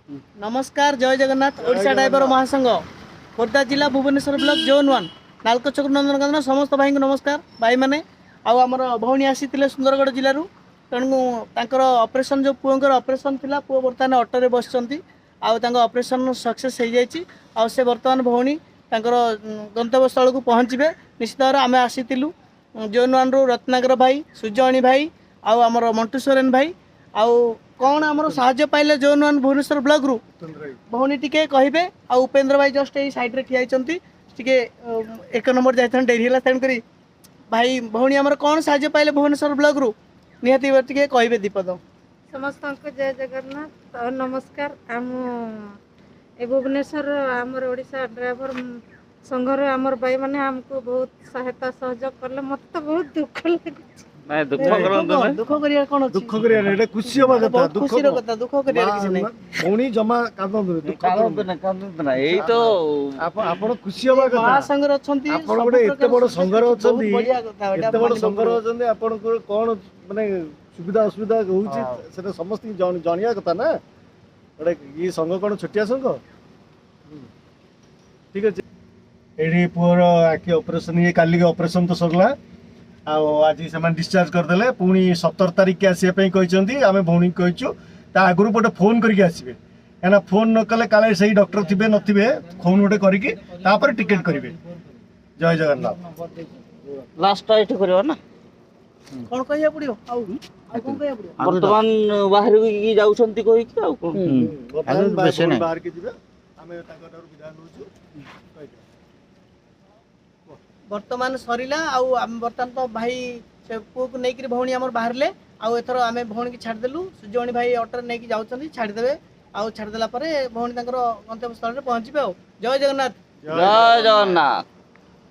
ନମସ୍କାର, ଜୟ ଜଗନ୍ନାଥ। ଓଡ଼ିଶା ଡ୍ରାଇଭର ମହାସଂଘ, ଖୋର୍ଦ୍ଧା ଜିଲ୍ଲା, ଭୁବନେଶ୍ୱର ବ୍ଲକ, ଜୋନ୍ 1, ନାଲକୋ ଛକ, ନନ୍ଦନକାନନ। ସମସ୍ତ ଭାଇଙ୍କୁ ନମସ୍କାର। ଭାଇମାନେ ଆଉ ଆମର ଭଉଣୀ ଆସିଥିଲେ ସୁନ୍ଦରଗଡ଼ ଜିଲ୍ଲାରୁ, ତେଣୁ ତାଙ୍କର ଅପରେସନ୍, ଯେଉଁ ପୁଅଙ୍କର ଅପରେସନ୍ ଥିଲା, ପୁଅ ବର୍ତ୍ତମାନ ଅଟୋରେ ବସିଛନ୍ତି ଆଉ ତାଙ୍କ ଅପରେସନ୍ ସକ୍ସେସ୍ ହେଇଯାଇଛି ଆଉ ସେ ବର୍ତ୍ତମାନ ଭଉଣୀ ତାଙ୍କର ଗନ୍ତବ୍ୟସ୍ଥଳକୁ ପହଞ୍ଚିବେ ନିଶ୍ଚିତ ଭାବରେ। ଆମେ ଆସିଥିଲୁ ଜୋନ୍ 1ରୁ ରତ୍ନାକର ଭାଇ, ସୂର୍ଯ୍ୟମଣି ଭାଇ ଆଉ ଆମର ମଣ୍ଟୁ ସୋରେନ ଭାଇ। ଆଉ କ'ଣ ଆମର ସାହାଯ୍ୟ ପାଇଲେ ଜୋନ୍ 1 ଭୁବନେଶ୍ୱର ବ୍ଲକରୁ, ଭଉଣୀ ଟିକେ କହିବେ। ଆଉ ଉପେନ୍ଦ୍ର ଭାଇ ଜଷ୍ଟ ଏଇ ସାଇଡ଼୍ରେ ଠିଆ ହେଇଛନ୍ତି। ଟିକେ 1 ନମ୍ବର ଯାଇଥାନ୍ତେ, ଡେରି ହେଲା। ତେଣୁକରି ଭାଇ, ଭଉଣୀ ଆମର କ'ଣ ସାହାଯ୍ୟ ପାଇଲେ ଭୁବନେଶ୍ୱର ବ୍ଲକରୁ, ନିହାତି ଭାବରେ ଟିକେ କହିବେ ଦୀପଦ। ସମସ୍ତଙ୍କୁ ଜୟ ଜଗନ୍ନାଥ ଆଉ ନମସ୍କାର। ଆମ ଏ ଭୁବନେଶ୍ୱର ଆମର ଓଡ଼ିଶା ଡ୍ରାଇଭର ସଂଘର ଆମର ଭାଇମାନେ ଆମକୁ ବହୁତ ସହାୟତା ସହଯୋଗ କଲେ। ମୋତେ ତ ବହୁତ ଦୁଃଖ ଲାଗୁଛି। ନାଇଁ, ଦୁଃଖ କରନ୍ତୁ ନା। ଦୁଃଖ କରିବାର କ'ଣ ଅଛି? ଦୁଃଖ କରିବାର, ଏଇଟା ଖୁସି ହବା କଥା। ବହୁତ ଦୁଃଖ ଖୁସିର କଥା, ଦୁଃଖ କରିବାର କିଛି ନାହିଁ। ଭଉଣୀ, ଜମା କାନ୍ଦନ୍ତୁନି, ଦୁଃଖ କାନ୍ଦନ୍ତୁ ନା, କାନ୍ଦନ୍ତୁ ନା, ଏଇ ତ ଆପଣ ଖୁସି ହବା କଥା। ମହାସଂଘରେ ଅଛନ୍ତି, ଆପଣ ସବୁ ଗୋଟେ ଏତେ ପ୍ରକାର ବଡ ସୁବିଧା, ସଂଘରେ ବହୁତ ଅଛନ୍ତି, ବଢିଆ କଥା ଏଇଟା, ଏତେ ବଡ ମାନିବାକୁ ସଂଘରେ ପଡିବ। ଅଛନ୍ତି, ଆପଣଙ୍କର କ'ଣ ମାନେ ସୁବିଧା ଅସୁବିଧା ହଉଛି, ସେଟା ସମସ୍ତଙ୍କୁ ଜଣିବା କଥା ନା। ଗୋଟେ ଇଏ ସଂଘ କ'ଣ ଛୋଟିଆ ସଂଘ? ଠିକ ଅଛି। ଏଇଠି ପୁଅର ଆଖି ଅପରେସନ, ଇଏ କାଲିକି ଅପରେସନ ତ ସରିଲା ଆଉ ଆଜି ସେମାନେ ଡିସଚାର୍ଜ କରିଦେଲେ। ପୁଣି 17 ତାରିଖ ଆସିବା ପାଇଁ କହିଛନ୍ତି। ଆମେ ଭଉଣୀକି କହିଛୁ ତା ଆଗରୁ ଗୋଟେ ଫୋନ୍ କରିକି ଆସିବେ, କାହିଁକିନା ଫୋନ୍ ନ କଲେ କାଳେ ସେଇ ଡକ୍ଟର ଥିବେ ନଥିବେ। ଫୋନ୍ ଗୋଟେ କରିକି ତାପରେ ଟିକେଟ୍ କରିବେ। ଜୟ ଜଗନ୍ନାଥ। ଲାଷ୍ଟଟା ଏଇଠି କରିବା ନା? କ'ଣ କହିବାକୁ ପଡିବ ଆଉ? ଆଉ କ'ଣ କହିବାକୁ ପଡିବ? ବର୍ତ୍ତମାନ ବାହାରକୁ ଯାଉଛନ୍ତି କହିକି, ଆଉ କ'ଣ? ବର୍ତ୍ତମାନ ଭଉଣୀ ବାହାରିକି ଯିବେ, ଆମେ ତାଙ୍କ ଠାରୁ ବିଦାୟ ନେଉଛୁ। କହିଦିଅ। ବର୍ତ୍ତମାନ ସରିଲା ଆଉ ଆମେ ବର୍ତ୍ତମାନ ତ ଭାଇ ସେ ପୁଅକୁ ନେଇକିରି ଭଉଣୀ ଆମର ବାହାରିଲେ ଆଉ ଏଥର ଆମେ ଭଉଣୀକି ଛାଡ଼ିଦେଲୁ। ସୂର୍ଯ୍ୟମଣି ଭାଇ ଅଟୋରେ ନେଇକି ଯାଉଛନ୍ତି, ଛାଡ଼ିଦେବେ ଆଉ ଛାଡ଼ିଦେଲା ପରେ ଭଉଣୀ ତାଙ୍କର ଗନ୍ତବ୍ୟସ୍ଥଳରେ ପହଞ୍ଚିବେ। ଆଉ ଜୟ ଜଗନ୍ନାଥ। ଜୟ ଜଗନ୍ନାଥ।